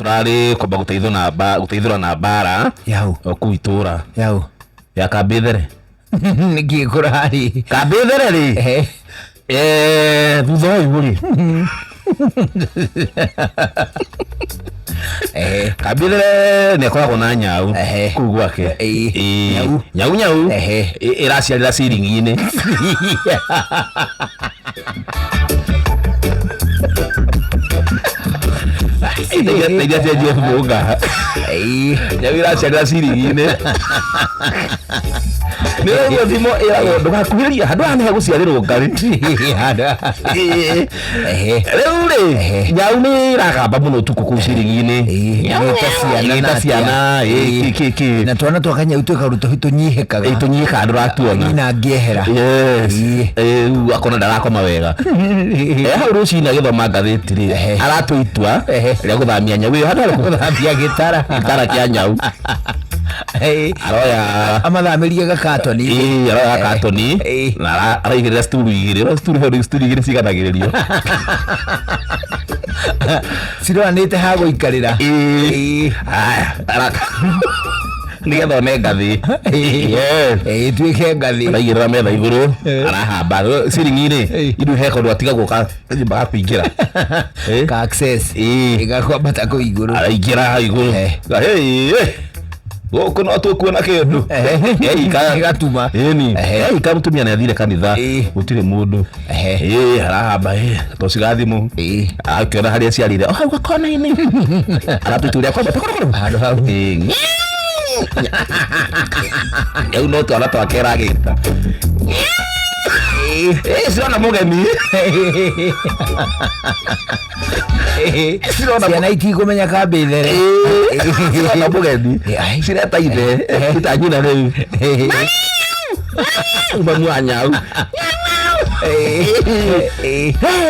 Kũrarĩ kwamba gũteithũra gũteithũra na mbara Yau. o kũu itũra Yau. ya Kambĩthere. Nĩkĩ kũrarĩ? Kambĩthere rĩ, thutha ũyũ rĩ, Kambĩthere nĩ akoragwo na nyau kũu gwake. Ĩĩ. Nyau. Nyau nyau. Ĩraciarĩra ciringi-inĩ. Teithia cia Jeff Mũnga. Nyau ĩraciarĩra ciringi-inĩ. Nĩ ũguo thimo ĩragwo ndũgakuhĩrĩrie handũ haha nĩ hegũciarĩrwo ngarĩ. Rĩu rĩ, nyau nĩ ĩragamba mũno ũtukũ kũu ciringi-inĩ. Ĩgĩta ciana Ĩgĩta na atĩa. ciana, ĩ, kĩ, kĩ, kĩ. Na twana twa kanyau twĩka tũnyihĩkaga. Ĩ, tũnyihĩkaga ndũratuona. Nyina angĩehera. Yes. Rĩu akona ndarakoma wega. Hau rũcinĩ agĩthoma ngathĩti rĩ, aratua itua rĩa gũthamia nyau ĩyo handũ harĩkũ? Gũthambia gĩtara. Gĩtara kĩa nyau. Aroya Amathamĩrie gakatoni. Ĩĩ, aroya katoni na araigĩrĩra sturu igĩrĩ. Ũrĩa sturu he sturu igĩrĩ ciganagĩrĩrio. Ciroranĩte ha gũikarĩra. Ĩĩ. Aya, nĩgetha one ngathĩ. Yes. Ĩtuĩke ngathĩ. Araigĩrĩra metha igũrũ, arahamba. Ciringi rĩ, indu he kaũndũ atigagwo ka kanyũmba ga kũingĩra. Ka access. Ĩgakwambata kũu igũrũ. Araingĩra hau igũrũ. Hey, hey. Gũkũ no tũkuona kĩndũ. Ĩgatuma. Ĩni. Eika mũtumia nĩ athire kanitha. Gũtirĩ mũndũ. Ĩĩ, arahamba ĩ, tociga thimũ. Akĩona harĩa aciarire. O hau gakona-inĩ. Aratua itua rĩa kwambata kũrũ. Handũ hau. Ĩĩ. Rĩu no twana twake ĩragĩta. Ĩĩ, cirona mũgeni. Ciana itikũmenya kambĩ there. Cirona mũgeni. Cireta ithe. Ita nyina rĩu. Mamu wa nyau.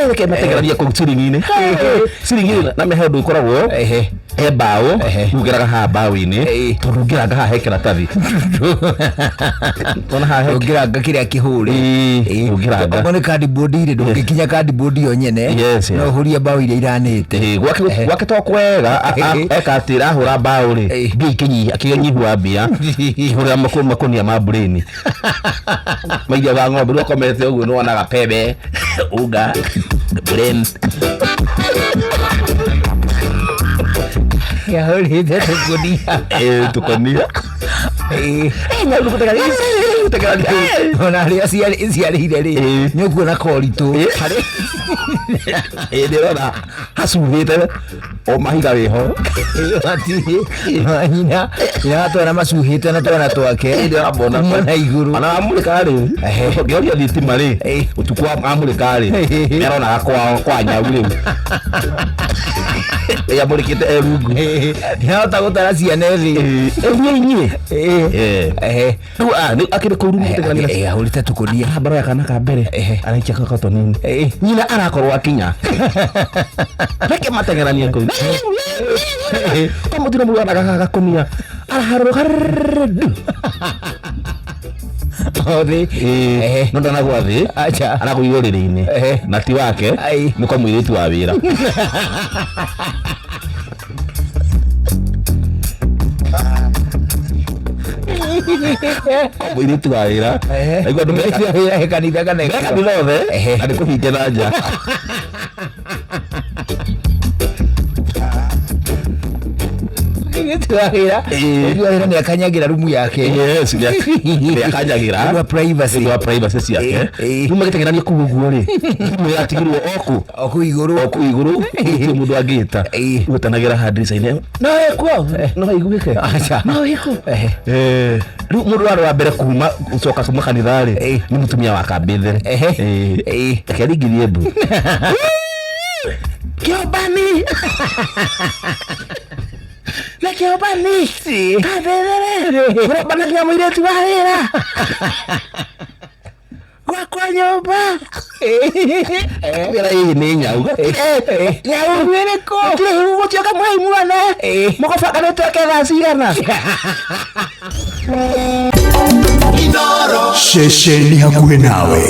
Reke mategerania kũu ciringi-inĩ. Ciringi-inĩ na mehe ũndũ ũkoragwo he mbaũ ugeraga haha mbaũ-inĩ tondũ ũngĩranga haha he kĩratathi. Ona haha he Ũngĩranga kĩrĩa kĩhũre. Ĩĩ, ũngĩranga. Okorwo nĩ cardboard rĩ, ndũngĩkinya cardboard yo nyene. Yes, yes. No ũhũrie mbaũ iria iranĩte. Ĩĩ, gwake to kwega eka atĩ arahũra mbaũ rĩ, mbia ikĩnyiha akĩnyihua mbia akĩhũrĩra makũnia ma mburĩni mairia wa ng'ombe rĩu akomete ũguo nĩ wonaga pembe unga mburĩni. Yahũrĩte tũkũnia. Ĩĩ, tũkũnia. Ona harĩa ciarĩire rĩ, nĩ ũkuona koritũ. Ĩĩ, ndĩrona hacuhĩte o mahiga wĩho. Hatirĩ nyina nyina wa twana macuhĩte na twana twake. Ndĩramona Kuma na igũrũ. Ona amũrĩka rĩ, ũngĩhoria thitima rĩ, ũtukũ amũrĩka rĩ, nĩaronaga kwao kwa nyau rĩu. Ĩ, amũrĩkĩte e rungu. Ndĩrahota gũtara ciana thĩ. Ĩĩ, inyuĩ. Rĩu, akĩrĩ kũu rungu gũtegerania. Ahũrĩte tũkũnia. Arahamba roya kana ka mbere, araikia gakotoni-inĩ. Nyina arakorwo akinya. Reke mateng'eranie kũu. Kwa mũtino mũu anaga gakũnia. Araharũrũka rrrr. Thĩ. No ndanagwa thĩ. Acha. Aragũire ũrĩrĩ-inĩ. Na ti wake, nĩ kwa mũirĩtu wa wĩra. Kwa mũirĩtu wa wĩra. Naigua andũ Mũirĩtu wa wĩra he kanitha kana me kanitha othe, na nĩ kũhinge na nja. Mũirĩtu wa wĩra. Mũirĩtu wa wĩra nĩ akanyagĩra rumu yake. Yes, nĩ akanyagĩra. Nĩ ũndũ wa privacy. Nĩ ũndũ wa privacy ciake. Rĩu magĩteng'erania kũu ũguo rĩ, thimũ yatigirwo o kũ? O kũu igũrũ. O kũu igũrũ, gũtirĩ mũndũ angĩta. Gũtanagĩra haha ndirica-inĩ. No ĩkuo, no ĩiguĩke. Aca. No ĩkuo. Rĩu mũndũ warĩ wa mbere kuma gũcoka kuma kanitha rĩ, nĩ mũtumia wa Kambĩthere. Reke ringithie mbu. Kĩombani. Na kĩombani. Kambĩthere. Ũrombanagia mũirĩtu wa wĩra. Gwakwa nyũmba. Wĩra ĩĩ nĩ nyau. Nyau ĩrĩkũ? Gũtirĩ gũtioka mwai muone. Mũgũbanga nĩ tweke thaa cigana. Ceceni hakuhĩ nawe.